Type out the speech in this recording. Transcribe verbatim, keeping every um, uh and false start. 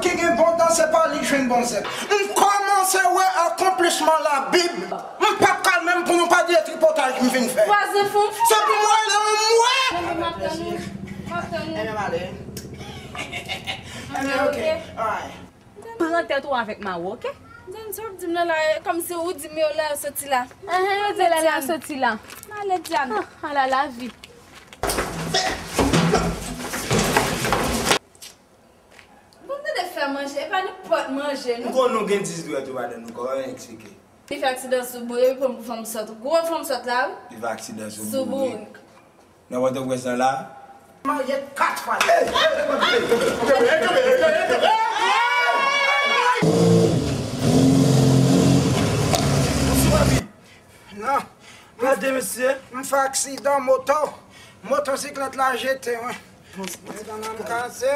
Ki gen bon dan, se pa li k jwenn bon zèb. M kòmanse wè akonplisman Labib. M p ap kal menm pou nou pa di e tripotaj m vin fè. Vwazen fè m fè. Se pou m wè lè m wè. Enben, m ap tann ou. M ap tann ou. Enben, m ale. Enben, ok. Alright. Pran tèt ou avèk Mawo, ok? Donn sa w ap di m nan la, kòmsi ou di m yo lè yo soti la. Enhen, yo di lè yo soti la. M ale, Diane. Ah, ala lavi. Bon, tande fè manje, e pa nenpòt manje, non. M konn nou gen dis dwèt ou pa nan nou kò, anyen eksplike. Li fè aksidan sou bourik, epi pran m pou fanm sòt. Gwo fanm sòt la, wi. Li fè aksidan sou bourik. Sou bourik. Nan Pòtoprens lan la. Marye kat fwa. Non. Gade, mesye. M fè aksidan moto. Motosiklèt la jete mwen. Medam nan kase.